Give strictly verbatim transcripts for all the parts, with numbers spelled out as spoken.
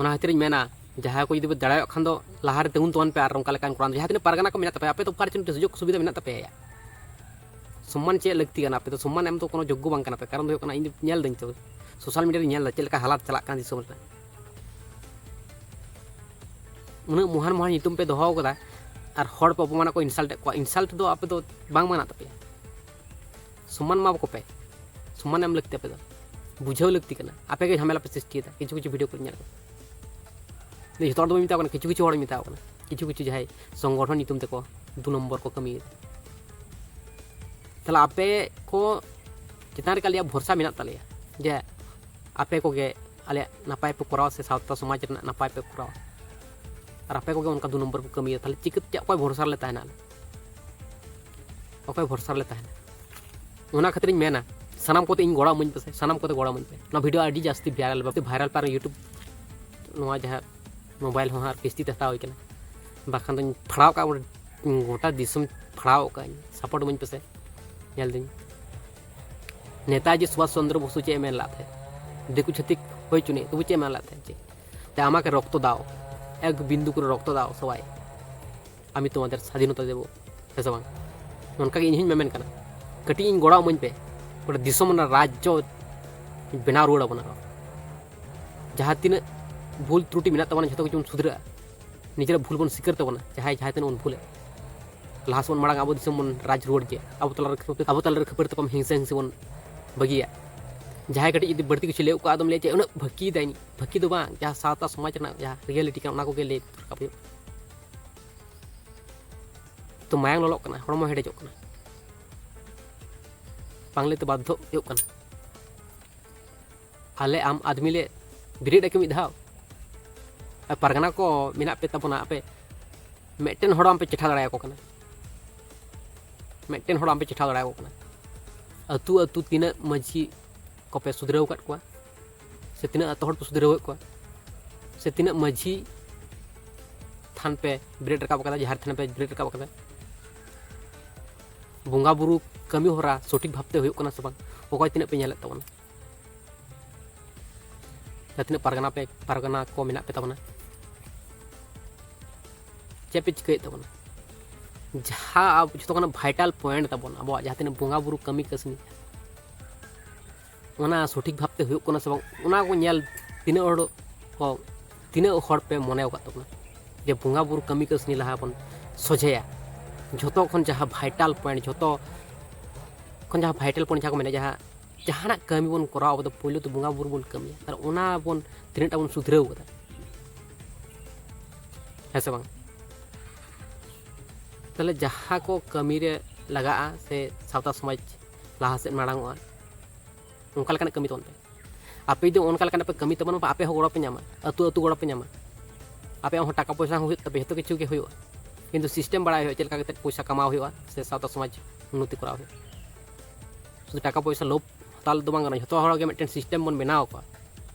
ᱚᱱᱟ ᱠᱷᱟᱹᱛᱤᱨᱤᱧ ᱢᱮᱱᱟ, ᱡᱟᱦᱟᱸᱭ ᱠᱚ ᱡᱩᱫᱤ ᱯᱮ ᱫᱟᱲᱮᱭᱟᱜ ᱠᱷᱟᱱ ᱫᱚ ᱞᱟᱦᱟᱨᱮ ᱛᱤᱸᱜᱩᱱ ᱛᱟᱵᱚᱱ ᱯᱮ ᱟᱨ ᱚᱱᱠᱟ ᱞᱮᱠᱟᱱ ᱠᱚᱨᱟᱣ ᱫᱚ᱾ ᱡᱟᱦᱟᱸ ᱛᱤᱱᱟᱹᱜ ᱯᱟᱨᱜᱟᱱᱟ ᱠᱚ ᱢᱮᱱᱟᱜ ᱛᱟᱯᱮᱭᱟ, ᱟᱯᱮ ᱫᱚ opportunity, ᱥᱩᱡᱳᱜᱽ ᱥᱩᱵᱤᱫᱷᱟ ᱢᱮᱱᱟᱜ ᱛᱟᱯᱮᱭᱟ᱾ ᱥᱚᱢᱢᱟᱱ ᱪᱮᱫ ᱞᱟᱹᱠᱛᱤ ᱠᱟᱱᱟ? ᱟᱯᱮ ᱫᱚ ᱥᱚᱢᱢᱟᱱ ᱮᱢ ᱫᱚ ᱠᱳᱱᱳ ᱡᱳᱜᱽᱜᱚ ᱵᱟᱝ ᱠᱟᱱᱟ ᱯᱮ᱾ ᱠᱟᱨᱚᱱ ᱫᱚ ᱦᱩᱭᱩᱜ ᱠᱟᱱᱟ, ᱤᱧ ᱫᱚ ᱧᱮᱞ ᱫᱟᱹᱧ ᱛᱚ, social media ᱨᱮ ᱧᱮᱞ ᱫᱟ ᱪᱮᱫ ᱞᱮᱠᱟ ᱦᱟᱞᱟᱛ ᱪᱟᱞᱟᱜ ᱠᱟᱱᱟ ᱫᱤᱥᱚᱢ ᱨᱮᱱᱟᱜ᱾ ᱩᱱᱟᱹᱜ ᱢᱚᱦᱟᱱ ᱢᱚᱦᱟᱱ ᱧᱩᱛᱩᱢ ᱯᱮ ᱫᱚᱦᱚ ᱠᱟᱫᱟ ᱟᱨ ᱦᱚᱲ ᱯᱮ ᱚᱯᱚᱢᱟᱱᱮᱫ ᱠᱚᱣᱟ, insult ᱮᱫ ᱠᱚᱣᱟ᱾ Insult ᱫᱚ ᱟᱯᱮ ᱫᱚ ᱵᱟᱝ ᱢᱟᱱᱟᱜ ᱛᱟᱯᱮᱭᱟ᱾ ᱥᱚᱢᱢᱟᱱ ᱮᱢᱟ ᱠᱚᱯᱮ, ᱥᱚᱢᱢᱟᱱ ᱮᱢ ᱞᱟᱹᱠᱛᱤ ᱟᱯᱮ ᱫᱚ, ᱵᱩᱡᱷᱟᱹᱣ ᱞᱟᱹᱠᱛᱤ ᱠᱟᱱᱟ᱾ ᱟᱯᱮ ᱜᱮ ᱡᱷᱟᱢᱮᱞᱟ ᱯᱮ ᱥᱨᱤᱥᱴᱤᱭᱮᱫᱟ᱾ ᱠᱤᱪᱷᱩ ᱠᱤᱪᱷᱩ video ᱠᱚ ᱧᱮᱞ ᱠᱚ, ᱡᱚᱛᱚ ᱦᱚᱲ ᱫᱚ ᱵᱟᱹᱧ ᱢᱮᱛᱟ ᱠᱚ ᱠᱟᱱᱟ, ᱠᱤᱪᱷᱩ ᱠᱤᱪᱷᱩ ᱦᱚᱲ ᱢᱮᱛᱟ ᱠᱚ ᱠᱟᱱᱟ, ᱠᱤᱪᱷᱩ ᱠᱤᱪᱷᱩ ᱡᱟᱦᱟᱸᱭ ᱥᱚᱝᱜᱚᱴᱷᱚᱱ ᱧᱩᱛᱩᱢ ᱛᱮᱠᱚ ᱫᱩ ᱱᱚᱢᱵᱚᱨ ᱠᱚ ᱠᱟᱹᱢᱤᱭᱮᱫᱟ᱾ ᱛᱟᱦᱞᱮ ᱟᱯᱮ ᱠᱚ ᱪᱮᱛᱟᱱ ᱨᱮ ᱟᱞᱮᱭᱟᱜ ᱵᱷᱚᱨᱥᱟ ᱢᱮᱱᱟᱜ ᱛᱟᱞᱮᱭᱟ ᱡᱮ ᱟᱯᱮ ᱠᱚᱜᱮ ᱟᱞᱮᱭᱟᱜ ᱱᱟᱯᱟᱭ ᱯᱮ ᱠᱚᱨᱟᱣᱟ ᱥᱮ ᱥᱟᱶᱛᱟ ᱥᱚᱢᱟᱡᱽ ᱨᱮᱱᱟᱜ ᱱᱟᱯᱟᱭ ᱯᱮ ᱠᱚᱨᱟᱣᱟ, ᱟᱨ ᱟᱯᱮ ᱠᱚᱜᱮ ᱚᱱᱠᱟ ᱫᱩ ᱱᱚᱢᱵᱚᱨ ᱯᱮ ᱠᱟᱹᱢᱤᱭᱟ᱾ ᱛᱟᱦᱞᱮ ᱪᱤᱠᱟᱹᱛᱮ ᱚᱠᱚᱭ ᱵᱷᱚᱨᱥᱟ ᱨᱮᱞᱮ ᱛᱟᱦᱮᱱᱟ ᱟᱞᱮ? ᱚᱠᱚᱭ ᱵᱷᱚᱨᱥᱟ ᱨᱮᱞᱮ ᱛᱟᱦᱮᱱᱟ? ᱚᱱᱟ ᱠᱷᱟᱹᱛᱤᱨᱤᱧ ᱢᱮᱱᱟ, ᱥᱟᱱᱟᱢ ᱠᱚᱛᱮ ᱤᱧ ᱜᱚᱲᱚ ᱤᱢᱟᱹᱧ ᱯᱮᱥᱮ, ᱥᱟᱱᱟᱢ ᱠᱚᱛᱮ ᱜᱚᱲᱚ ᱤᱢᱟᱹᱧ ᱯᱮ᱾ ᱱᱚᱣᱟ video ᱟᱹᱰᱤ ᱡᱟᱹᱥᱛᱤ viral, viral ᱯᱟᱨ YouTube ᱱᱚᱣᱟ ᱡᱟᱦᱟᱸ mobile ᱦᱚᱸ ᱟᱨ ᱠᱤᱥᱛᱤ ᱛᱮ ᱦᱟᱛᱟᱣ ᱦᱩᱭ ᱠᱟᱱᱟ, ᱵᱟᱠᱷᱟᱱ ᱫᱚᱧ ᱯᱷᱟᱲᱟᱣ ᱠᱟᱜᱼᱟ, ᱜᱚᱴᱟ ᱫᱤᱥᱚᱢ ᱯᱷᱟᱲᱟᱣ ᱠᱟᱜᱼᱟᱹᱧ᱾ Support ᱤᱢᱟᱹᱧ ᱯᱮᱥᱮ, ᱧᱮᱞ ᱫᱟᱹᱧ᱾ ᱱᱮᱛᱟᱡᱤ ᱥᱩᱵᱷᱟᱥ ᱪᱚᱱᱫᱨᱚ ᱵᱚᱥᱩ ᱪᱮᱫ ᱮ ᱢᱮᱱ ᱞᱮᱫ ᱛᱟᱦᱮᱸᱫ? ᱫᱤᱠᱩ ᱪᱷᱟᱹᱛᱤᱠ ᱦᱩᱭ ᱪᱩᱱᱤᱡ, ᱛᱚᱵᱩ ᱪᱮᱫ ᱮ ᱢᱮᱱ ᱞᱮᱫ ᱛᱟᱦᱮᱸᱫ? ᱪᱮᱫ? ᱛᱮ ᱟᱢᱟᱠᱮ ᱨᱚᱠᱛᱚ ᱫᱟᱣ, ᱮᱠ ᱵᱤᱱᱫᱩ ᱠᱚᱨᱮ ᱨᱚᱠᱛᱚ ᱫᱟᱣ ᱥᱚᱵᱟᱭ, ᱟᱢᱤ ᱛᱚᱢᱟᱫᱮᱨ ᱥᱟᱫᱷᱤᱱᱚᱛᱟ ᱫᱮᱵᱚ, ᱦᱮᱸ ᱥᱮ ᱵᱟᱝ? ᱚᱱᱠᱟᱜᱮ ᱤᱧ ᱦᱚᱸᱧ ᱢᱮᱢᱮᱱ ᱠᱟᱱᱟ, ᱠᱟᱹᱴᱤᱡ ᱤᱧ ᱜᱚᱲᱚ ᱟᱹᱢᱟᱹᱧ ᱯᱮ, ᱜᱚᱴᱟ ᱫᱤᱥᱚᱢ ᱨᱮᱱᱟᱜ ᱨᱟᱡᱽᱡᱚ ᱵᱮᱱᱟᱣ ᱨᱩᱣᱟᱹᱲ ᱟᱵᱚᱱᱟ᱾ ᱡᱟᱦᱟᱸ ᱛᱤᱱᱟᱹᱜ ᱵᱷᱩᱞ ᱛᱨᱩᱴᱤ ᱢᱮᱱᱟᱜ ᱛᱟᱵᱚᱱᱟ, ᱡᱷᱚᱛᱚ ᱠᱤᱪᱷᱩ ᱵᱚᱱ ᱥᱩᱫᱷᱨᱟᱹᱜᱼᱟ᱾ ᱱᱤᱡᱮᱨᱟᱜ ᱵᱷᱩᱞ ᱵᱚᱱ ᱥᱤᱠᱟᱹᱨ ᱛᱟᱵᱚᱱᱟ, ᱡᱟᱦᱟᱸᱭ ᱡᱟᱦᱟᱸ ᱛᱤᱱᱟᱹᱜ ᱵᱚᱱ ᱵᱷᱩᱞᱮᱫ᱾ ᱞᱟᱦᱟ ᱥᱮᱫ ᱵᱚᱱ ᱢᱟᱲᱟᱝ, ᱟᱵᱚ ᱫᱤᱥᱚᱢ ᱵᱚᱱ ᱨᱟᱡᱽ ᱨᱩᱣᱟᱹᱲ ᱡᱮ, ᱟᱵᱚ ᱛᱟᱞᱟᱨᱮ ᱠᱷᱟᱹᱯᱟᱹᱨᱤ, ᱟᱵᱚ ᱛᱟᱞᱟᱨᱮ ᱠᱷᱟᱹᱯᱟᱹᱨᱤ ᱛᱟᱯᱟᱢ, ᱦᱤᱝᱥᱟᱹ ᱦᱤᱝᱥᱤ ᱵᱚᱱ ᱵᱟᱹᱜᱤᱭᱟ᱾ ᱡᱟᱦᱟᱸᱭ ᱠᱟᱹᱴᱤᱡ ᱡᱩᱫᱤ ᱵᱟᱹᱲᱛᱤ ᱠᱤᱪᱷᱩ ᱞᱟᱹᱭ ᱠᱚᱜᱼᱟ, ᱟᱫᱚᱢ ᱞᱟᱹᱭᱟ ᱪᱮᱫ ᱩᱱᱟᱹᱜ ᱵᱷᱟᱹᱠᱤᱭᱮᱫᱟᱭ, ᱵᱷᱟᱹᱠᱤ ᱫᱚ ᱵᱟᱝ, ᱡᱟᱦᱟᱸ ᱥᱟᱶᱛᱟ ᱥᱚᱢᱟᱡᱽ ᱨᱮᱱᱟᱜ ᱡᱟᱦᱟᱸ reality ᱠᱟᱱᱟ, ᱚᱱᱟ ᱠᱚᱜᱮ ᱞᱟᱹᱭ ᱨᱟᱠᱟᱵ ᱦᱩᱭᱩᱜ᱾ ᱛᱚ ᱢᱟᱭᱟᱝ ᱞᱚᱞᱚᱜ ᱠᱟᱱᱟ, ᱦᱚᱲᱢᱚ ᱦᱮᱰᱮᱡᱚᱜ ᱠᱟᱱᱟ, ᱵᱟᱝ ᱞᱟᱹᱭᱛᱮ ᱵᱟᱫᱽᱫᱷᱚ ᱦᱩᱭᱩᱜ ᱠᱟᱱᱟ᱾ ᱟᱞᱮ ᱟᱢ ᱟᱫᱢᱤ ᱞᱮ ᱵᱮᱨᱮᱫ ᱟᱠᱤ ᱢᱤᱫ ᱫᱷᱟᱣ, ᱟᱨ ᱯᱟᱨᱜᱟᱱᱟ ᱠᱚ ᱢᱮᱱᱟᱜ ᱯᱮ ᱛᱟᱵᱚᱱᱟ, ᱟᱯᱮ ᱢᱤᱫᱴᱮᱱ ᱦᱚᱲ ᱵᱟᱝᱯᱮ ᱪᱮᱴᱷᱟ ᱫᱟᱲᱮᱭᱟᱠᱚ ᱠᱟᱱᱟ, ᱢᱤᱫᱴᱮᱱ ᱦᱚᱲ ᱵᱟᱝᱯᱮ ᱪᱮᱴᱷᱟ ᱫᱟᱲᱮᱭᱟᱠᱚ ᱠᱟᱱᱟ᱾ ᱟᱹᱛᱩ ᱟᱹᱛᱩ ᱛᱤᱱᱟᱹᱜ ᱢᱟᱹᱡᱷᱤ ᱠᱚᱯᱮ ᱥᱩᱫᱷᱨᱟᱹᱣ ᱟᱠᱟᱫ ᱠᱚᱣᱟ, ᱥᱮ ᱛᱤᱱᱟᱹᱜ ᱟᱹᱛᱩ ᱦᱚᱲ ᱯᱮ ᱥᱩᱫᱷᱨᱟᱹᱣ ᱟᱠᱟᱫ ᱠᱚᱣᱟ, ᱥᱮ ᱛᱤᱱᱟᱹᱜ ᱢᱟᱹᱡᱷᱤ ᱛᱷᱟᱱ ᱯᱮ ᱵᱮᱨᱮᱫ ᱨᱟᱠᱟᱵ ᱟᱠᱟᱫᱟ, ᱡᱟᱦᱮᱨ ᱛᱷᱟᱱ ᱯᱮ ᱵᱮᱨᱮᱫ ᱨᱟᱠᱟᱵ ᱟᱠᱟᱫᱟ? ᱵᱚᱸᱜᱟ ᱵᱩᱨᱩ ᱠᱟᱹᱢᱤ ᱦᱚᱨᱟ ᱥᱚᱴᱷᱤᱠ ᱵᱷᱟᱵᱽᱛᱮ ᱦᱩᱭᱩᱜ ᱠᱟᱱᱟ ᱥᱮ ᱵᱟᱝ? ᱚᱠᱚᱭ ᱛᱤᱱᱟᱹᱜ ᱯᱮ ᱧᱮᱞᱮᱫ ᱛᱟᱵᱚᱱᱟ? ᱡᱟᱦᱟᱸ ᱛᱤᱱᱟᱹᱜ ᱯᱟᱨᱜᱟᱱᱟ ᱯᱮ, ᱯᱟᱨᱜᱟᱱᱟ ᱠᱚ ᱢᱮᱱᱟᱜ ᱯᱮ ᱛᱟᱵᱚᱱᱟ, ᱪᱮᱫ ᱯᱮ ᱪᱤᱠᱟᱹᱭᱮᱫ ᱛᱟᱵᱚᱱᱟ? ᱡᱟᱦᱟᱸ ᱟᱵᱚ ᱡᱚᱛᱚ ᱠᱷᱚᱱᱟᱜ vital point ᱛᱟᱵᱚᱱ, ᱟᱵᱚᱣᱟᱜ ᱡᱟᱦᱟᱸ ᱛᱤᱱᱟᱹᱜ ᱵᱚᱸᱜᱟ ᱵᱩᱨᱩ ᱠᱟᱹᱢᱤ ᱠᱟᱹᱥᱱᱤ, ᱚᱱᱟ ᱥᱚᱴᱷᱤᱠ ᱵᱷᱟᱵᱽᱛᱮ ᱦᱩᱭᱩᱜ ᱠᱟᱱᱟ ᱥᱮ ᱵᱟᱝ, ᱚᱱᱟ ᱠᱚ ᱧᱮᱞ ᱛᱤᱱᱟᱹᱜ ᱦᱚᱲ ᱠᱚ, ᱛᱤᱱᱟᱹᱜ ᱦᱚᱲ ᱯᱮ ᱢᱚᱱᱮ ᱟᱠᱟᱫ ᱛᱟᱵᱚᱱᱟ ᱡᱮ ᱵᱚᱸᱜᱟ ᱵᱩᱨᱩ ᱠᱟᱹᱢᱤ ᱠᱟᱹᱥᱱᱤ ᱞᱟᱦᱟ ᱵᱚᱱ ᱥᱚᱡᱷᱮᱭᱟ? ᱡᱷᱚᱛᱚ ᱠᱷᱚᱱ ᱡᱟᱦᱟᱸ vital point, ᱡᱷᱚᱛᱚ ᱠᱷᱚᱱ ᱡᱟᱦᱟᱸ vital point ᱡᱟᱦᱟᱸ ᱠᱚ ᱢᱮᱱᱟ, ᱡᱟᱦᱟᱸ, ᱡᱟᱦᱟᱱᱟᱜ ᱠᱟᱹᱢᱤ ᱵᱚᱱ ᱠᱚᱨᱟᱣᱟ, ᱟᱵᱚ ᱫᱚ ᱯᱳᱭᱞᱳ ᱛᱮ ᱵᱚᱸᱜᱟ ᱵᱩᱨᱩ ᱵᱚᱱ ᱠᱟᱹᱢᱤᱭᱟ, ᱛᱟᱦᱞᱮ ᱚᱱᱟ ᱵᱚᱱ ᱛᱤᱱᱟᱹᱜ ᱴᱟ ᱵᱚᱱ ᱥᱩᱫᱷᱨᱟᱹᱣ ᱠᱟᱫᱟ, ᱦᱮᱸ ᱥᱮ ᱵᱟᱝ? ᱛᱟᱦᱞᱮ ᱡᱟᱦᱟᱸ ᱠᱚ ᱠᱟᱹᱢᱤ ᱨᱮ ᱞᱟᱜᱟᱜᱼᱟ ᱥᱮ ᱥᱟᱶᱛᱟ ᱥᱚᱢᱟᱡᱽ ᱞᱟᱦᱟ ᱥᱮᱫ ᱢᱟᱲᱟᱝ ᱚᱜᱼᱟ, ᱚᱱᱠᱟ ᱞᱮᱠᱟᱱᱟᱜ ᱠᱟᱹᱢᱤ ᱛᱟᱵᱚᱱ ᱯᱮ᱾ ᱟᱯᱮ ᱡᱩᱫᱤ ᱚᱱᱠᱟ ᱞᱮᱠᱟᱱᱟᱜ ᱯᱮ ᱠᱟᱹᱢᱤ ᱛᱟᱵᱚᱱᱟ, ᱟᱯᱮ ᱦᱚᱸ ᱜᱚᱲᱚ ᱯᱮ ᱧᱟᱢᱟ, ᱟᱹᱛᱩ ᱟᱹᱛᱩ ᱜᱚᱲᱚ ᱯᱮ ᱧᱟᱢᱟ, ᱟᱯᱮᱭᱟᱜ ᱦᱚᱸ ᱴᱟᱠᱟ ᱯᱚᱭᱥᱟ ᱦᱚᱸ ᱦᱩᱭᱩᱜ ᱛᱟᱯᱮ, ᱡᱷᱚᱛᱚ ᱠᱤᱪᱷᱩ ᱜᱮ ᱦᱩᱭᱩᱜᱼᱟ᱾ ᱠᱤᱱᱛᱩ system ᱵᱟᱲᱟᱭ ᱦᱩᱭᱩᱜᱼᱟ, ᱪᱮᱫ ᱞᱮᱠᱟ ᱠᱟᱛᱮ ᱯᱚᱭᱥᱟ ᱠᱟᱢᱟᱣ ᱦᱩᱭᱩᱜᱼᱟ ᱥᱮ ᱥᱟᱶᱛᱟ ᱥᱚᱢᱟᱡᱽ ᱩᱱᱱᱚᱛᱤ ᱠᱚᱨᱟᱣ ᱦᱩᱭᱩᱜᱼᱟ᱾ ᱥᱩᱫᱷᱩ ᱴᱟᱠᱟ ᱯᱚᱭᱥᱟ ᱞᱳᱵᱷ ᱦᱟᱛᱟᱣ ᱫᱚ ᱵᱟᱝ ᱜᱟᱱᱚᱜᱼᱟ, ᱡᱷᱚᱛᱚ ᱦᱚᱲ ᱜᱮ ᱢᱤᱫᱴᱮᱱ system ᱵᱚᱱ ᱵᱮᱱᱟᱣ ᱟᱠᱚᱣᱟ᱾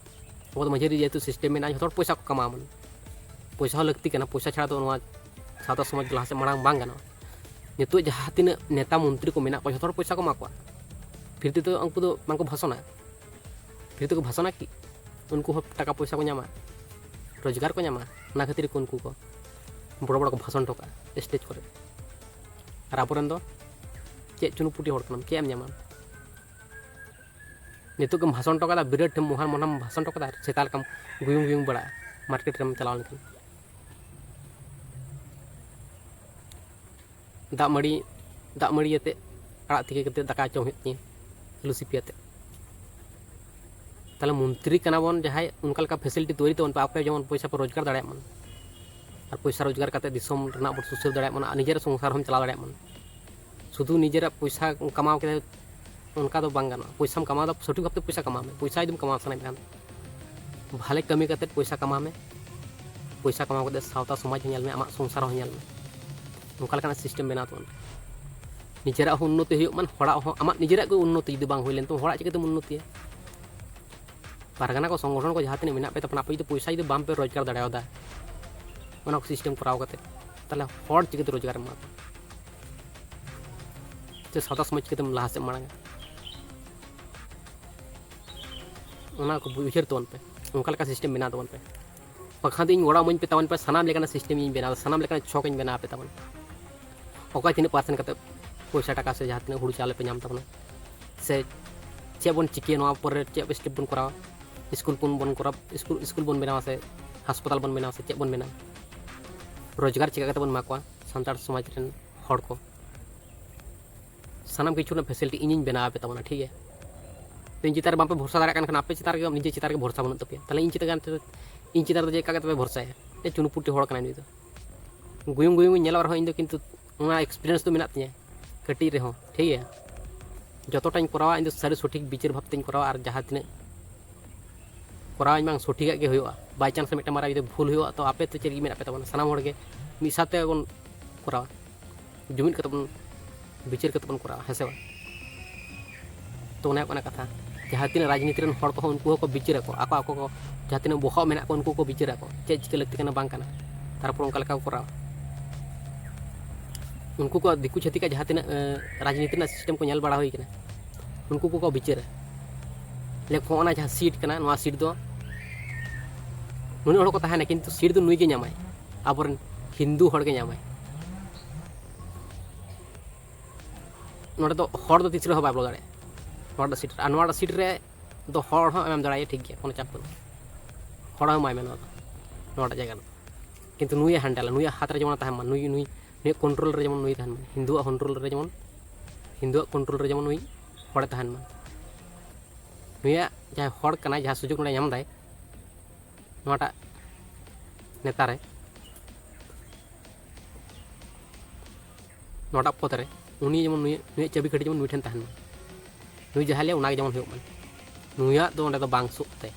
ᱟᱵᱚ ᱫᱚ ᱢᱟᱹᱡᱷᱤ ᱨᱮ ᱡᱮᱦᱮᱛᱩ system ᱢᱮᱱᱟᱜᱼᱟ, ᱡᱷᱚᱛᱚ ᱦᱚᱲ ᱯᱚᱭᱥᱟ ᱠᱚ ᱠᱟᱢᱟᱣᱟ ᱵᱚᱱ᱾ ᱯᱚᱭᱥᱟ ᱦᱚᱸ ᱞᱟᱹᱠᱛᱤ ᱠᱟᱱᱟ, ᱯᱚᱭᱥᱟ ᱪᱷᱟᱲᱟ ᱫᱚ ᱱᱚᱣᱟ ᱥᱟᱶᱛᱟ ᱥᱚᱢᱟᱡᱽ ᱞᱟᱦᱟ ᱥᱮᱫ ᱢᱟᱲᱟᱝ ᱵᱟᱝ ᱜᱟᱱᱚᱜᱼᱟ᱾ ᱱᱤᱛᱚᱜ ᱡᱟᱦᱟᱸ ᱛᱤᱱᱟᱹᱜ ᱱᱮᱛᱟ ᱢᱚᱱᱛᱨᱤ ᱠᱚ ᱢᱮᱱᱟᱜ ᱠᱚᱣᱟ, ᱡᱷᱚᱛᱚ ᱦᱚᱲ ᱯᱚᱭᱥᱟ ᱠᱚ ᱮᱢᱟ ᱠᱚᱣᱟ, free ᱛᱮᱫᱚ ᱩᱱᱠᱩ ᱫᱚ ᱵᱟᱝᱠᱚ ᱵᱷᱟᱥᱚᱱᱟ᱾ Free ᱛᱮᱠᱚ ᱵᱷᱟᱥᱚᱱᱟ ᱠᱤ? ᱩᱱᱠᱩ ᱦᱚᱸ ᱴᱟᱠᱟ ᱯᱚᱭᱥᱟ ᱠᱚ ᱧᱟᱢᱟ, ᱨᱳᱡᱽᱜᱟᱨ ᱠᱚ ᱧᱟᱢᱟ, ᱚᱱᱟ ᱠᱷᱟᱹᱛᱤᱨ ᱜᱮ ᱩᱱᱠᱩ ᱠᱚ ᱵᱚᱲᱚ ᱵᱚᱲᱚ ᱠᱚ ᱵᱷᱟᱥᱚᱱ ᱦᱚᱴᱚ ᱠᱟᱜᱼᱟ stage ᱠᱚᱨᱮ᱾ ᱟᱨ ᱟᱵᱚᱨᱮᱱ ᱫᱚ ᱪᱮᱫ ᱪᱩᱱᱩᱯᱩᱴᱤ ᱦᱚᱲ ᱠᱟᱱᱟᱢ, ᱪᱮᱫ ᱮᱢ ᱧᱟᱢᱟ? ᱱᱤᱛᱚᱜ ᱜᱮᱢ ᱵᱷᱟᱥᱚᱱ ᱦᱚᱴᱚ ᱠᱟᱫᱟ, ᱵᱤᱨᱟᱴ ᱢᱚᱦᱟᱱ ᱢᱚᱦᱟᱱ ᱵᱷᱟᱥᱚᱱ ᱦᱚᱴᱚ ᱠᱟᱫᱟ, ᱟᱨ ᱥᱮᱛᱟ ᱞᱮᱠᱟᱢ ᱜᱩᱭᱩᱝ ᱜᱩᱭᱩᱝ ᱵᱟᱲᱟᱜᱼᱟ ᱢᱟᱨᱠᱮᱴ ᱨᱮᱢ ᱪᱟᱞᱟᱣ ᱞᱮᱱᱠᱷᱟᱱ᱾ ᱫᱟᱜ ᱢᱟᱹᱲᱤ, ᱫᱟᱜ ᱢᱟᱹᱲᱤ ᱟᱛᱮᱫ, ᱟᱲᱟᱜ ᱛᱤᱠᱤ ᱠᱟᱛᱮᱫ ᱫᱟᱠᱟ ᱡᱚᱢ ᱦᱩᱭᱩᱜ ᱛᱤᱧᱟᱹ, ᱟᱹᱞᱩ ᱥᱤᱯᱤ ᱟᱛᱮᱫ᱾ ᱛᱟᱦᱚᱞᱮ ᱢᱚᱱᱛᱨᱤ ᱠᱟᱱᱟ ᱵᱚᱱ ᱡᱟᱦᱟᱸᱭ, ᱚᱱᱠᱟ ᱞᱮᱠᱟ facility ᱛᱳᱭᱨᱤ ᱛᱟᱵᱚᱱ ᱯᱮ, ᱟᱯᱮ ᱡᱮᱢᱚᱱ ᱯᱚᱭᱥᱟ ᱯᱮ ᱨᱳᱡᱽᱜᱟᱨ ᱫᱟᱲᱮᱭᱟᱜ ᱢᱟ᱾ ᱟᱨ ᱯᱚᱭᱥᱟ ᱨᱳᱡᱽᱜᱟᱨ ᱠᱟᱛᱮᱫ ᱫᱤᱥᱚᱢ ᱨᱮᱱᱟᱜ ᱵᱚᱱ ᱥᱩᱥᱟᱹᱨ ᱫᱟᱲᱮᱭᱟᱜ ᱢᱟ, ᱟᱨ ᱱᱤᱡᱮᱨᱟᱜ ᱥᱚᱝᱥᱟᱨ ᱦᱚᱸᱢ ᱪᱟᱞᱟᱣ ᱫᱟᱲᱮᱭᱟᱜ ᱢᱟ᱾ ᱥᱩᱫᱷᱩ ᱱᱤᱡᱮᱨᱟᱜ ᱯᱚᱭᱥᱟ ᱠᱟᱢᱟᱣ ᱠᱮᱫᱟ, ᱚᱱᱠᱟ ᱫᱚ ᱵᱟᱝ ᱜᱟᱱᱚᱜᱼᱟ᱾ ᱯᱚᱭᱥᱟᱢ ᱠᱟᱢᱟᱣ ᱫᱟ, ᱥᱚᱴᱷᱤᱠ ᱵᱷᱟᱵᱛᱮ ᱯᱚᱭᱥᱟ ᱠᱟᱢᱟᱣ ᱢᱮ᱾ ᱯᱚᱭᱥᱟ ᱡᱩᱫᱤᱢ ᱠᱟᱢᱟᱣ ᱥᱟᱱᱟᱭᱮᱫ ᱠᱷᱟᱱ, ᱵᱷᱟᱞᱮ ᱠᱟᱹᱢᱤ ᱠᱟᱛᱮᱫ ᱯᱚᱭᱥᱟ ᱠᱟᱢᱟᱣ ᱢᱮ᱾ ᱯᱚᱭᱥᱟ ᱠᱟᱢᱟᱣ ᱠᱟᱛᱮᱫ ᱥᱟᱶᱛᱟ ᱥᱚᱢᱟᱡᱽ ᱦᱚᱸ ᱧᱮᱞ ᱢᱮ, ᱟᱢᱟᱜ ᱥᱚᱝᱥᱟᱨ ᱦᱚᱸ ᱧᱮᱞ ᱢᱮ᱾ ᱚᱱᱠᱟ ᱞᱮᱠᱟᱱᱟᱜ system ᱵᱮᱱᱟᱣ ᱛᱟᱵᱚᱱ ᱯᱮ᱾ ᱱᱤᱡᱮᱨᱟᱜ ᱦᱚᱸ ᱩᱱᱱᱚᱛᱤ ᱦᱩᱭᱩᱜ ᱢᱟ, ᱦᱚᱲᱟᱜ ᱦᱚᱸ᱾ ᱟᱢᱟᱜ ᱱᱤᱡᱮᱨᱟᱜ ᱜᱮ ᱩᱱᱱᱚᱛᱤ ᱡᱩᱫᱤ ᱵᱟᱝ ᱦᱩᱭ ᱞᱮᱱ ᱛᱟᱢᱟ, ᱦᱚᱲᱟᱜ ᱪᱤᱠᱟᱹᱛᱮᱢ ᱩᱱᱱᱚᱛᱤᱭᱟ? ᱯᱟᱨᱜᱟᱱᱟ ᱠᱚ, ᱥᱚᱝᱜᱚᱴᱷᱚᱱ ᱠᱚ ᱡᱟᱦᱟᱸ ᱛᱤᱱᱟᱹᱜ ᱢᱮᱱᱟᱜ ᱯᱮ ᱛᱟᱵᱚᱱᱟ, ᱟᱯᱮ ᱡᱩᱫᱤ ᱯᱚᱭᱥᱟ ᱡᱩᱫᱤ ᱵᱟᱝ ᱯᱮ ᱨᱳᱡᱽᱜᱟᱨ ᱫᱟᱲᱮᱭᱟᱫᱟ, ᱚᱱᱟ ᱠᱚ system ᱠᱚᱨᱟᱣ ᱠᱟᱛᱮ, ᱛᱟᱦᱚᱞᱮ ᱦᱚᱲ ᱪᱤᱠᱟᱹᱛᱮ ᱨᱳᱡᱽᱜᱟᱨ ᱮᱢᱟ ᱠᱚᱣᱟ? ᱥᱮ ᱥᱟᱶᱛᱟ ᱥᱚᱢᱟᱡᱽ ᱪᱤᱠᱟᱹᱛᱮᱢ ᱞᱟᱦᱟ ᱥᱮᱫ ᱢᱟᱲᱟᱝᱟ? ᱚᱱᱟ ᱠᱚ ᱩᱭᱦᱟᱹᱨ ᱛᱟᱵᱚᱱ ᱯᱮ᱾ ᱚᱱᱠᱟ ᱞᱮᱠᱟ ᱥᱤᱥᱴᱮᱢ ᱵᱮᱱᱟᱣ ᱛᱟᱵᱚᱱ ᱯᱮ᱾ ᱵᱟᱠᱷᱟᱱ ᱫᱚ ᱤᱧ ᱜᱚᱲᱟ ᱤᱢᱟᱹᱧ ᱯᱮ ᱛᱟᱵᱚᱱ ᱯᱮ, ᱥᱟᱱᱟᱢ ᱞᱮᱠᱟᱱᱟᱜ ᱥᱤᱥᱴᱮᱢ ᱤᱧ ᱵᱮᱱᱟᱣ, ᱥᱟᱱᱟᱢ ᱞᱮᱠᱟᱱᱟᱜ ᱪᱷᱚᱠ ᱤᱧ ᱵᱮᱱᱟᱣ ᱟᱯᱮ ᱛᱟᱵᱚᱱ᱾ ᱚᱠᱚᱭ ᱛᱤᱱᱟᱹᱜ ᱯᱟᱨᱥᱮᱱᱴ ᱠᱟᱛᱮ ᱯᱚᱭᱥᱟ ᱴᱟᱠᱟ ᱥᱮ ᱡᱟᱦᱟᱸ ᱛᱤᱱᱟᱹᱜ ᱦᱩᱲᱩ ᱪᱟᱣᱞᱮ ᱯᱮ ᱧᱟᱢ ᱛᱟᱵᱚᱱᱟ, ᱥᱮ ᱪᱮᱫ ᱵᱚᱱ ᱪᱤᱠᱟᱹᱭᱟ, ᱱᱚᱣᱟ ᱯᱚᱨᱮ ᱪᱮᱫ ᱥᱴᱮᱯ ᱵᱚᱱ ᱠᱚᱨᱟᱣᱟ, ᱥᱠᱩᱞ ᱵᱚᱱ ᱵᱚᱱ ᱠᱚᱨᱟᱣᱟ, ᱥᱠᱩᱞ ᱥᱠᱩᱞ ᱵᱚᱱ ᱵᱮᱱᱟᱣᱟ ᱥᱮ ᱦᱟᱥᱯᱟᱛᱟᱞ ᱵᱚᱱ ᱵᱮᱱᱟᱣᱟ ᱥᱮ ᱪᱮᱫ ᱵᱚᱱ ᱵᱮᱱᱟᱣᱟ, ᱨᱳᱡᱽᱜᱟᱨ ᱪᱤᱠᱟ ᱠᱟᱛᱮ ᱵᱚᱱ ᱮᱢᱟ ᱠᱚᱣᱟ ᱥᱟᱱᱛᱟᱲ ᱥᱚᱢᱟᱡᱽ ᱨᱮᱱ ᱦᱚᱲ ᱠᱚ, ᱥᱟᱱᱟᱢ ᱠᱤᱪᱷᱩ ᱨᱮᱱᱟᱜ ᱯᱷᱮᱥᱤᱞᱤᱴᱤ ᱤᱧᱤᱧ ᱵᱮᱱᱟᱣ ᱟᱯᱮ ᱛᱟᱵᱚᱱᱟ, ᱴᱷᱤᱠ ᱜᱮᱭᱟ? ᱛᱚ ᱤᱧ ᱪᱮᱛᱟᱱ ᱨᱮ ᱵᱟᱝᱯᱮ ᱵᱷᱚᱨᱥᱟ ᱫᱟᱲᱮᱭᱟᱜ ᱠᱟᱱ ᱠᱷᱟᱱ ᱟᱯᱮ ᱪᱮᱛᱟᱱ ᱨᱮᱜᱮ, ᱱᱤᱡᱮ ᱪᱮᱛᱟᱱ ᱨᱮᱜᱮ ᱵᱷᱚᱨᱥᱟ ᱵᱟᱹᱱᱩᱜ ᱛᱟᱯᱮᱭᱟ, ᱛᱟᱦᱚᱞᱮ ᱤᱧ ᱪᱮᱛᱟᱱ ᱨᱮ, ᱤᱧ ᱪᱮᱛᱟᱱ ᱨᱮ ᱪᱮᱫ ᱞᱮᱠᱟ ᱠᱟᱛᱮ ᱯᱮ ᱵᱷᱚᱨᱥᱟᱭᱟ? ᱮ ᱪᱩᱱᱩᱯᱩᱴᱤ ᱦᱚᱲ ᱠᱟᱱᱟᱭ ᱱᱩᱭ ᱫᱚ᱾ ᱜᱩᱭᱩᱝ ᱜᱩᱭᱩᱝ ᱤᱧ ᱧᱮᱞᱚᱜ ᱨᱮᱦᱚᱸ ᱤᱧ ᱫᱚ ᱠᱤᱱᱛᱩ ᱚᱱᱟ ᱮᱠᱥᱯᱤᱨᱤᱭᱮᱱᱥ ᱫᱚ ᱢᱮᱱᱟᱜ ᱛᱤᱧᱟᱹ ᱠᱟᱹᱴᱤᱡ ᱨᱮᱦᱚᱸ, ᱴᱷᱤᱠ ᱜᱮᱭᱟ? ᱡᱚᱛᱚᱴᱟᱧ ᱠᱚᱨᱟᱣᱟ ᱤᱧ ᱫᱚ ᱥᱟᱹᱨᱤ ᱥᱚᱴᱷᱤᱠ ᱵᱤᱪᱟᱹᱨ ᱵᱷᱟᱵᱽ ᱛᱮᱧ ᱠᱚᱨᱟᱣᱟ, ᱟᱨ ᱡᱟᱦᱟᱸ ᱛᱤᱱᱟᱹᱜ ᱠᱚᱨᱟᱣᱟᱹᱧ ᱵᱟᱝ ᱥᱚᱴᱷᱤᱠᱟᱜ ᱜᱮ ᱦᱩᱭᱩᱜᱼᱟ᱾ ᱵᱟᱭ ᱪᱟᱱᱥ ᱨᱮ ᱢᱤᱫᱴᱟᱝ ᱢᱟᱨᱟᱝ ᱡᱩᱫᱤ ᱵᱷᱩᱞ ᱦᱩᱭᱩᱜᱼᱟ, ᱛᱚ ᱟᱯᱮ ᱛᱚ ᱪᱮᱫ ᱞᱟᱹᱜᱤᱫ ᱢᱮᱱᱟᱜ ᱯᱮ ᱛᱟᱵᱚᱱᱟ? ᱥᱟᱱᱟᱢ ᱦᱚᱲ ᱜᱮ ᱢᱤᱫ ᱥᱟᱶᱛᱮ ᱵᱚᱱ ᱠᱚᱨᱟᱣᱟ, ᱡᱩᱢᱤᱫ ᱠᱟᱛᱮ ᱵᱚᱱ ᱵᱤᱪᱟᱹᱨ ᱠᱟᱛᱮ ᱵᱚᱱ ᱠᱚᱨᱟᱣᱟ, ᱦᱮᱸ ᱥᱮ ᱵᱟᱝ? ᱛᱚ ᱚᱱᱮ ᱚᱱᱟ ᱠᱟᱛᱷᱟ, ᱡᱟᱦᱟᱸ ᱛᱤᱱᱟᱹᱜ ᱨᱟᱡᱽᱱᱤᱛᱤ ᱨᱮᱱ ᱦᱚᱲ ᱠᱚᱦᱚᱸ ᱩᱱᱠᱩ ᱦᱚᱸᱠᱚ ᱵᱤᱪᱟᱹᱨ ᱟᱠᱚ, ᱟᱠᱚ ᱟᱠᱚ ᱠᱚ ᱡᱟᱦᱟᱸ ᱛᱤᱱᱟᱹᱜ ᱵᱚᱦᱚᱜ ᱢᱮᱱᱟᱜ ᱠᱚ ᱩᱱᱠᱩ ᱠᱚ ᱵᱤᱪᱟᱹᱨ ᱟᱠᱚ, ᱪᱮᱫ ᱪᱤᱠᱟᱹ ᱞᱟᱹᱠᱛᱤ ᱠᱟᱱᱟ ᱵᱟᱝ ᱠᱟᱱᱟ, ᱛᱟᱨᱯᱚᱨ ᱚᱱᱠᱟ ᱞᱮᱠᱟ ᱠᱚ ᱠᱚᱨᱟᱣᱟ᱾ ᱩᱱᱠᱩ ᱠᱚ ᱫᱤᱠᱩ ᱪᱷᱟᱹᱛᱤᱠᱟᱜ ᱡᱟᱦᱟᱸ ᱛᱤᱱᱟᱹᱜ ᱮ, ᱨᱟᱡᱽᱱᱤᱛᱤ ᱨᱮᱱᱟᱜ ᱥᱤᱥᱴᱮᱢ ᱠᱚ ᱧᱮᱞ ᱵᱟᱲᱟ ᱦᱩᱭ ᱠᱟᱱᱟ, ᱩᱱᱠᱩ ᱠᱚᱠᱚ ᱵᱤᱪᱟᱹᱨᱟ, ᱞᱟᱹᱭ ᱟᱠᱚ ᱚᱱᱟ ᱡᱟᱦᱟᱸ ᱥᱤᱴ ᱠᱟᱱᱟ, ᱱᱚᱣᱟ ᱥᱤᱴ ᱫᱚ ᱱᱩᱱᱟᱹᱜ ᱦᱚᱲ ᱠᱚ ᱛᱟᱦᱮᱱᱟ, ᱠᱤᱱᱛᱩ ᱥᱤᱴ ᱫᱚ ᱱᱩᱭ ᱜᱮ ᱧᱟᱢᱟᱭ, ᱟᱵᱚᱨᱮᱱ ᱦᱤᱱᱫᱩ ᱦᱚᱲ ᱜᱮ ᱧᱟᱢᱟᱭ᱾ ᱱᱚᱰᱮ ᱫᱚ ᱦᱚᱲ ᱫᱚ ᱛᱤᱥ ᱨᱮᱦᱚᱸ ᱵᱟᱭ ᱵᱚᱞᱚ ᱫᱟᱲᱮᱭᱟᱜᱼᱟ ᱱᱚᱣᱟᱴᱟᱜ ᱥᱤᱴ ᱨᱮ᱾ ᱟᱨ ᱱᱚᱣᱟᱴᱟᱜ ᱥᱤᱴ ᱨᱮ ᱫᱚ ᱦᱚᱲ ᱦᱚᱸ ᱮᱢ ᱫᱟᱲᱮᱭᱟᱜᱼᱟ, ᱴᱷᱤᱠ ᱜᱮᱭᱟ, ᱠᱳᱱᱳ ᱪᱟᱯ ᱵᱟᱹᱱᱩᱜᱼᱟ, ᱦᱚᱲ ᱦᱚᱸ ᱮᱢᱟᱭ ᱢᱮ ᱱᱚᱣᱟ ᱫᱚ, ᱱᱚᱣᱟᱴᱟᱜ ᱡᱟᱭᱜᱟ ᱫᱚ᱾ ᱠᱤᱱᱛᱩ ᱱᱩᱭᱮ ᱦᱮᱱᱰᱮᱞᱟ, ᱱᱩᱭᱟᱜ ᱦᱟᱛ ᱨᱮ ᱡᱮᱢᱚᱱ ᱛᱟᱦᱮᱱ ᱢᱟ, ᱱᱩᱭ ᱱᱩᱭ ᱱᱩᱭᱟᱜ ᱠᱚᱱᱴᱨᱳᱞ ᱨᱮ ᱡᱮᱢᱚᱱ ᱱᱩᱭ ᱛᱟᱦᱮᱱ ᱢᱟ, ᱦᱤᱱᱫᱩᱣᱟᱜ ᱠᱚᱱᱴᱨᱳᱞ ᱨᱮ ᱡᱮᱢᱚᱱ, ᱦᱤᱱᱫᱩᱣᱟᱜ ᱠᱚᱱᱴᱨᱳᱞ ᱨᱮ ᱡᱮᱢᱚᱱ ᱱᱩᱭ ᱦᱚᱲᱮ ᱛᱟᱦᱮᱱ ᱢᱟ᱾ ᱱᱩᱭᱟᱜ ᱡᱟᱦᱟᱸᱭ ᱦᱚᱲ ᱠᱟᱱᱟᱭ, ᱡᱟᱦᱟᱸ ᱥᱩᱡᱳᱜᱽ ᱱᱚᱰᱮ ᱧᱟᱢ ᱫᱟᱭ ᱱᱚᱣᱟᱴᱟᱜ ᱱᱮᱛᱟ ᱨᱮ, ᱱᱚᱣᱟᱴᱟᱜ ᱯᱚᱫᱽ ᱨᱮ, ᱩᱱᱤ ᱡᱮᱢᱚᱱ ᱱᱩᱭᱟᱜ, ᱱᱩᱭᱟᱜ ᱪᱟᱹᱵᱤ ᱠᱟᱹᱴᱷᱤ ᱡᱮᱢᱚᱱ ᱱᱩᱭ ᱴᱷᱮᱱ ᱛᱟᱦᱮᱱ ᱢᱟ, ᱱᱩᱭ ᱡᱟᱦᱟᱸ ᱞᱟᱹᱭᱟ ᱚᱱᱟᱜᱮ ᱡᱮᱢᱚᱱ ᱦᱩᱭᱩᱜ ᱢᱟ, ᱱᱩᱭᱟᱜ ᱫᱚ ᱚᱸᱰᱮ ᱫᱚ ᱵᱟᱝ ᱥᱩᱜ ᱛᱟᱭ᱾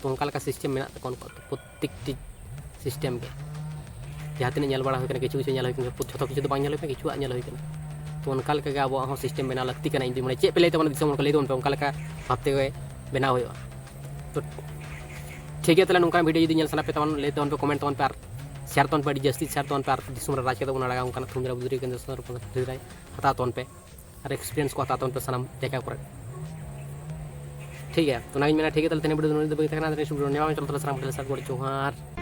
ᱛᱚ ᱚᱱᱠᱟ ᱞᱮᱠᱟ ᱥᱤᱥᱴᱮᱢ ᱢᱮᱱᱟᱜ ᱛᱟᱠᱚᱣᱟ ᱩᱱᱠᱩᱣᱟᱜ ᱫᱚ, ᱯᱨᱚᱛᱮᱠᱴᱤ ᱥᱤᱥᱴᱮᱢ ᱜᱮ᱾ ᱡᱟᱦᱟᱸ ᱛᱤᱱᱟᱹᱜ ᱧᱮᱞ ᱵᱟᱲᱟ ᱦᱩᱭ ᱠᱟᱱᱟ, ᱠᱤᱪᱷᱩ ᱠᱤᱪᱷᱩ ᱧᱮᱞ ᱦᱩᱭ ᱠᱟᱱᱟ, ᱡᱷᱚᱛᱚ ᱠᱤᱪᱷᱩ ᱫᱚ ᱵᱟᱝ ᱧᱮᱞ ᱦᱩᱭ ᱠᱟᱱᱟ, ᱠᱤᱪᱷᱩᱣᱟᱜ ᱧᱮᱞ ᱦᱩᱭ ᱠᱟᱱᱟ᱾ ᱛᱚ ᱚᱱᱠᱟ ᱞᱮᱠᱟᱜᱮ ᱟᱵᱚᱣᱟᱜ ᱦᱚᱸ ᱥᱤᱥᱴᱮᱢ ᱵᱮᱱᱟᱣ ᱞᱟᱹᱠᱛᱤ ᱠᱟᱱᱟ᱾ ᱤᱧ ᱫᱚᱧ ᱢᱚᱱᱮ, ᱪᱮᱫ ᱯᱮ ᱞᱟᱹᱭ ᱛᱟᱵᱚᱱᱟ ᱫᱤᱥᱚᱢ ᱦᱚᱲ ᱠᱚ, ᱞᱟᱹᱭ ᱛᱟᱵᱚᱱ ᱯᱮ, ᱚᱱᱠᱟ ᱞᱮᱠᱟ ᱵᱷᱟᱵᱽ ᱛᱮᱜᱮ ᱵᱮᱱᱟᱣ ᱦᱩᱭᱩᱜᱼᱟ᱾ ᱛᱚ ᱴᱷᱤᱠ ᱜᱮᱭᱟ, ᱛᱟᱦᱚᱞᱮ ᱱᱚᱝᱠᱟᱱ ᱵᱷᱤᱰᱤᱭᱳ ᱡᱩᱫᱤ ᱧᱮᱞ ᱥᱟᱱᱟ ᱯᱮ ᱛᱟᱵᱚᱱ, ᱞᱟᱹᱭ ᱛᱟᱵᱚᱱ ᱯᱮ, ᱠᱚᱢᱮᱱᱴ ᱛᱟᱵᱚᱱ ᱯᱮ ᱟᱨ ᱥᱮᱭᱟᱨ ᱛᱟᱵᱚᱱ ᱯᱮ, ᱟᱹᱰᱤ ᱡᱟᱹᱥᱛᱤ ᱥᱮᱭᱟᱨ ᱛᱟᱵᱚᱱ ᱯᱮ ᱟᱨ ᱫᱤᱥᱚᱢ ᱨᱮ ᱨᱟᱡᱽ ᱠᱟᱛᱮ ᱵᱚᱱ ᱟᱲᱟᱜᱟ ᱚᱱᱠᱟᱱᱟᱜ ᱛᱷᱩᱢ ᱫᱟᱨᱟ ᱵᱩᱫᱽᱨᱤ ᱠᱮᱱᱫᱨᱚ ᱥᱚᱨᱠᱟᱨ ᱦᱟᱛᱟᱣ ᱛᱟᱵᱚᱱ ᱯᱮ ᱟᱨ ᱮᱠᱥᱯᱤᱨᱤᱭᱮᱱᱥ ᱠᱚ ᱦᱟᱛᱟᱣ ᱛᱟᱵᱚᱱ ᱯᱮ ᱥᱟᱱᱟᱢ ᱡᱟᱭᱜᱟ ᱠᱚᱨᱮ᱾ ᱴᱷᱤᱠ ᱜᱮᱭᱟ, ᱛᱚ ᱚᱱᱟᱜᱤᱧ ᱢᱮᱱᱟ, ᱴᱷᱤᱠ ᱜᱮᱭᱟ, ᱛᱟᱦᱚᱞᱮ ᱛᱮᱦᱮᱧ video ᱫᱚ ᱱᱚᱰᱮ ᱫᱚ ᱵᱟᱹᱧ ᱛᱟᱦᱮᱸ ᱠᱟᱱᱟ, next video ᱧᱟᱯᱟᱢ, ᱪᱚᱞᱚ ᱛᱟᱦᱚᱞᱮ ᱥᱟᱱᱟᱢ ᱠᱚ ᱴᱷᱮᱱ ᱥᱟᱨ ᱜᱚᱰ ᱡᱚᱦᱟᱨ᱾